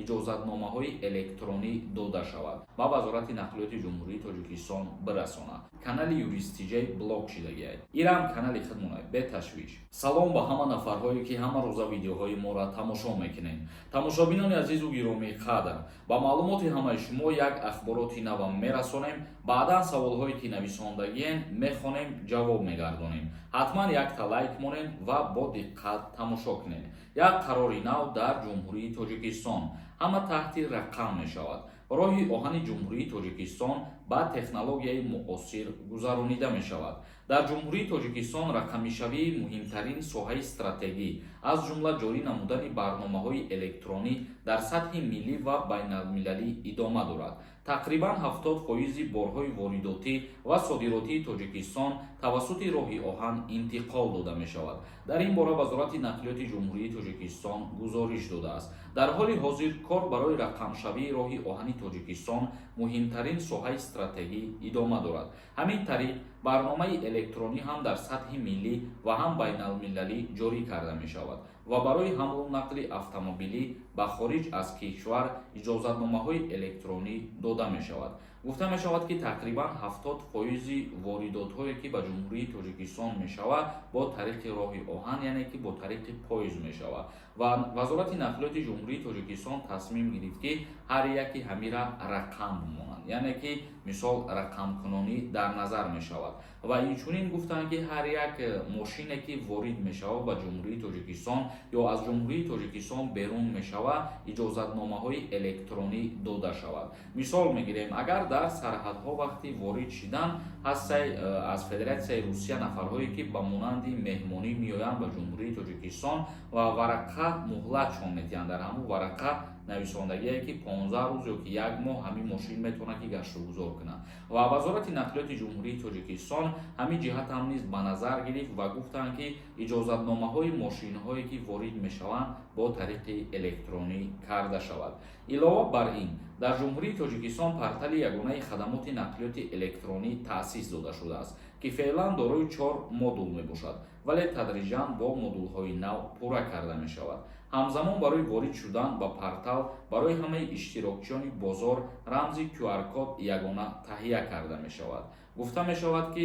Иҷозатномаҳои электронӣ дода шавад, ба Вазорати нақлиёти Ҷумҳурии Тоҷикистон бирасонад. Канали Юристиҷай блок шидагиай, ирам канали хидмонай, беташвиш. Салом ба ҳама нафарҳое, ки ҳама рӯза видеоҳои моро тамошо мекунед. Тамошобинони азизу гиромӣ қадр, ба маълумоти ҳамаи шумо як ахбороти навам мерасонем. Баъдан саволҳое, ки нависондагиен, мехонем, ҷавоб мегардонем. Ҳатман якта лайк монем ва бо диққат тамошо кунед. Як қарори нав дар Ҷумҳурии Тоҷикистон: ҳама таҳти рақам мешавад. Роҳи оҳани Ҷумҳурии Тоҷикистон ба технологияи муосир гузаронида мешавад. Дар Ҷумҳурии Тоҷикистон рақамишавии муҳимтарин соҳаи стратегӣ, аз ҷумла ҷорӣ намудани барномаҳои электронӣ дар сатҳи миллӣ ва байналмилалӣ идома дорад. Тақрибан 70 фоизи борҳои воридотӣ ва содиротии Тоҷикистон тавассути роҳи оҳан интиқол дода мешавад. Дар ин бора Вазорати нақлиёти Ҷумҳурии Тоҷикистон гузориш додааст. Дар ҳоли ҳозир кор барои рақамшавии роҳи оҳани Тоҷикистон, муҳимтарин соҳаи стратегӣ, идома дорад. Ҳамин тариқ, барномаи электронӣ ҳам дар сатҳи миллӣ ва ҳам байналмилалӣ ҷорӣ карда мешавад ва барои ҳамлу нақли автомобилӣ ба хориҷ аз кишвар иҷозатномаҳои электронӣ дода мешавад. Гуфта мешавад, ки тақрибан 70 фоизи воридотҳое, ки ба Ҷумҳурии Тоҷикистон мешавад, бо тариқи роҳи оҳан, яъне ки бо тариқи поезд мешавад. Ва Вазорати нақлиёти Ҷумҳурии Тоҷикистон тасмим гирифт, ки ҳар яки ҳамира рақам бимонанд, яъне ки мисол рақамкунонӣ дар назар мешавад. Ва инчунин гуфтанд, ки ҳар як мошине, ки ворид мешавад ба Ҷумҳурии Тоҷикистон ё аз Ҷумҳурии Тоҷикистон берун мешавад, иҷозатномаҳои электронӣ дода шавад. Мисол мегирем, агар дар сарҳадҳо вақти ворид шидан ҳастай аз Федератсияи Русия нафарҳое, ки ба монанди меҳмонӣ меоянд ба Ҷумҳурии Тоҷикистон ва варақа муҳлатшон медиҳанд, дар ҳамун варақа нависондагие, ки 15 рӯз ё ки як моҳ ҳамин мошин метавонад, ки гаштугузор кунад. Ва Вазорати нақлиёти Ҷумҳурии Тоҷикистон ҳамин ҷиҳат ҳам низ ба назар гирифт ва гуфтанд, ки иҷозатномаҳои мошинҳое, ки ворид мешаванд, бо тариқи электронӣ карда шавад. Илова бар ин, дар Ҷумҳурии Тоҷикистон портали ягонаи хадамоти нақлиёти электронӣ таъсис дода шудааст, ки феълан дорои чор модул мебошад, вале тадриҷан бо модулҳои нав пурра карда мешавад. Ҳамзамон, барои ворид шудан ба портал барои ҳамаи иштирокчиёни бозор рамзи QR-код ягона таҳия карда мешавад. Гуфта мешавад, ки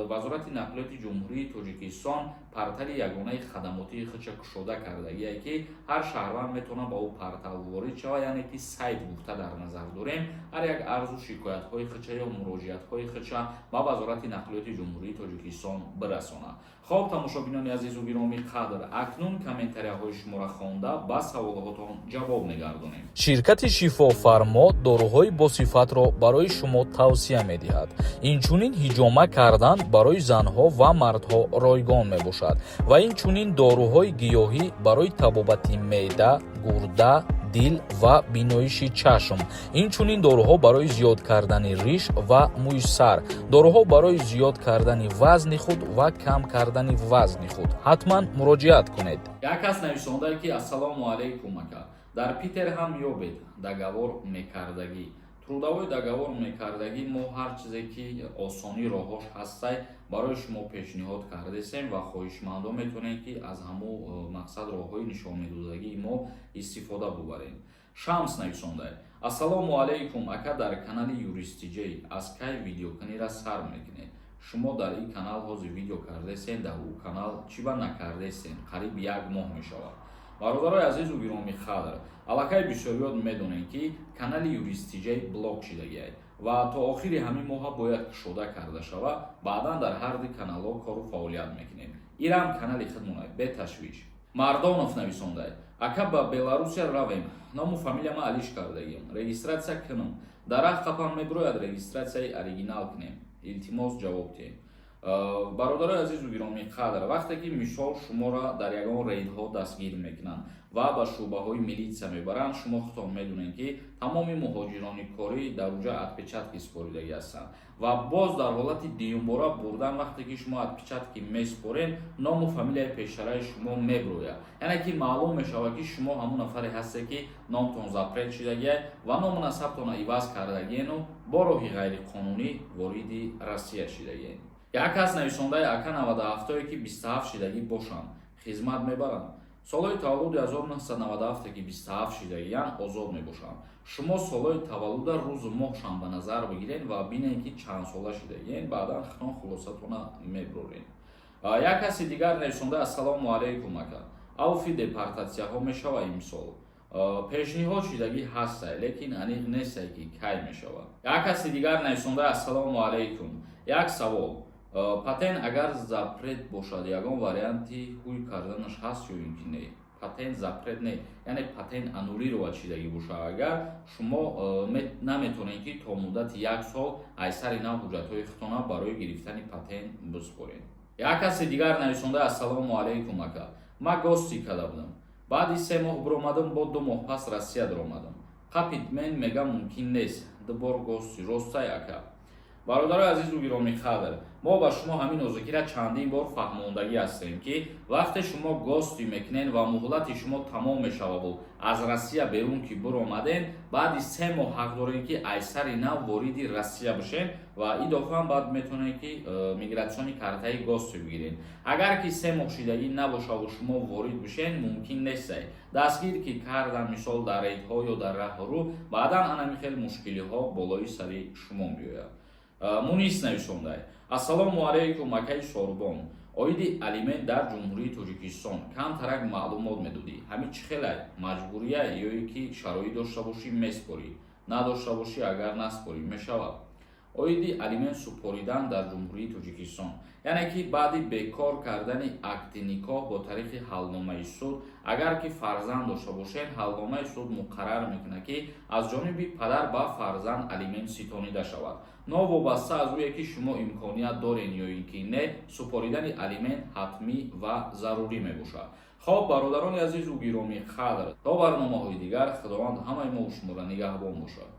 Вазорати нақлиёти Ҷумҳурии Тоҷикистон портали ягонаи хадамотии худша кушода кардагие, ки ҳар шаҳрванд метавонад ба ӯ портал ворид шавад, яъне ки сайт гуфта дар назар дорем, ҳар як арзу шикоятҳои худша ё муроҷиатҳои худша ба Вазорати нақлиёти Ҷумҳурии Тоҷикистон бирасонад. Хоб, тамошобинони азизу гиромӣ қадр, акнун комментарияҳои шуморо хонда, ба саволҳотон ҷавоб мегардонем. Ширкати «Шифофармо» доруҳои босифатро барои шумо тавсия медиҳад. Инчунин ҳиҷома кардан барои занҳо ва мардҳо ройгон мебошад ва инчунин доруҳои гиёҳӣ барои табобати меъда, гурда, дил ва биноиши чашм, инчунин доруҳо барои зиёд кардани риш ва мӯи сар, доруҳо барои зиёд кардани вазни худ ва кам кардани вазни худ. Ҳатман муроҷиат кунед. Як кас нависондае, ки: «Ассалому алайкум, ака, дар Питер ҳам ёбед договор мекардагӣ, трудовой договор мекардагӣ. Мо ҳар чизе ки осонӣ роҳош ҳастай, барои шумо пешниҳод кардесем ва хоҳишмандо метавонед, ки аз ҳамун мақсад роҳҳои нишонмедодагии мо истифода бубаред». Шамс нависондае: «Ассалому алайкум, ака, дар канали Юристиҷей аз кай видеокунира сар мекунед? Шумо дар ин канал ҳозир видео кардесен, дар ӯ канал чӣ ба накардесен? Қариб як моҳ мешавад». Бародарои азизу гиромӣ қадр, аллакай бисёриёт медонем, ки канали Юристиҷай блок шидагиай ва то охири ҳамин моҳа бояд кушода карда шавад. Баъдан дар ҳарди каналҳо кору фаъолият мекунем. Ирам канали хидмонай, беташвиш. Мардонов нависондай: «Ака, ба Беларусия равем, ному фамилияма алиш кардагим, регистрация кунам, дарахт қапан мебирояд, регистрацияи оригинал кунем? Илтимос, ҷавоб диҳем». Бародарои азизу гиромӣ қадр, вақте ки мисол шуморо дар ягон рейдҳо дастгир мекунанд ва ба шӯъбаҳои милитсия мебаранд, шумо худтон медонед, ки тамоми муҳоҷирони корӣ дар уҷа отпечатки супоридагӣ ҳастанд. Ва боз дар ҳолати дуюмбора бурдан, вақте ки шумо отпечатки месупоред, ному фамилияи пештараи шумо мебирояд, яъне ки маълум мешавад, ки шумо ҳамон нафаре ҳастед, ки номтон запрет шидагиай ва ному насабтонро иваз кардагиену бо роҳи ғайриқонунӣ вориди Россия шидагиен. Як кас нависондаи: «Ака, 97-ое, ки 27 шидагӣ бошанд, хизмат мебаранд?» Солҳои таваллуди 1997, ки 27 шидагиян, озод мебошанд. Шумо солҳои таваллуда рӯзу моҳшам ба назар бигирен ва бинед, ки чанд сола шидагиен, баъдан хитон хулосатона мебуроред. Як каси дигар нависонда: «Ассалому алайкум, ака, авфи депортатсияҳо мешава имсол?» Пешниҳод шидагӣ ҳастай, лекин аниқ нестай, ки кай мешавад. Як каси дигар нависонда: «Ассалому алайкум, як савол: патент агар запрет бошад, ягон варианти ҳуй карданаш ҳаст ё ин ки не?» Патент запрет не, яъне патент аннулировать шидагӣ бошад агар, шумо наметавонед, ки то муддати як сол аз сари нав ҳуҷҷатҳои худтона барои гирифтани патент бисупоред. Як каси дигар нависонда: «Ассалому алайкум, ака, ман гости карда будам, баъди 3 моҳ биромадам, бо 2 моҳ пас Россия даромадам, қапид мен, мега, мумкин нест ду бор гости, ростай, ака?» Бародарои азизу гиромиқадр, мо ба шумо ҳамин нозукира чандин бор фаҳмондагӣ ҳастем, ки вақте шумо гости мекунед ва муҳлати шумо тамом мешаваду аз Россия берун ки биромаден, баъди 3 моҳ ҳақ дорем, ки аз сари нав вориди Россия бошем ва идофаам баъд метавонед, ки миграционный картаи гости бигиред. Агар ки 3 моҳ шидагӣ набошаву шумо ворид бишен, мумкин нестай. Дастгир ки кардан, мисол, дар рейдҳо ё дар раҳру, баъдан анами хел мушкилиҳо болои сари шумо меояд. Мунис нависондай: «Ассалому алайкум, акаи Сорбон, оиди алимент дар Ҷумҳурии Тоҷикистон камтарак маълумот медодӣ. Ҳамин чӣ хелай, маҷбурия ё ки шароит дошта бошӣ меспорӣ, надошта бошӣ, агар наспорӣ мешавад?» Оиди алимент супоридан дар Ҷумҳурии Тоҷикистон, яъне ки баъди бекор кардани акди никоҳ бо тариқи ҳалномаи суд, агар ки фарзанд дошта бошед, ҳалномаи суд муқаррар мекунад, ки аз ҷониби падар ба фарзанд алимент ситонида шавад. Новобаста аз ӯе ки шумо имконият доред ё ин ки не, супоридани алимент ҳатмӣ ва зарурӣ мебошад. Хоб, бародарони азизу гиромӣ қадр, то барномаҳои дигар Худованд ҳамаи мо шуморо нигаҳбон бошад.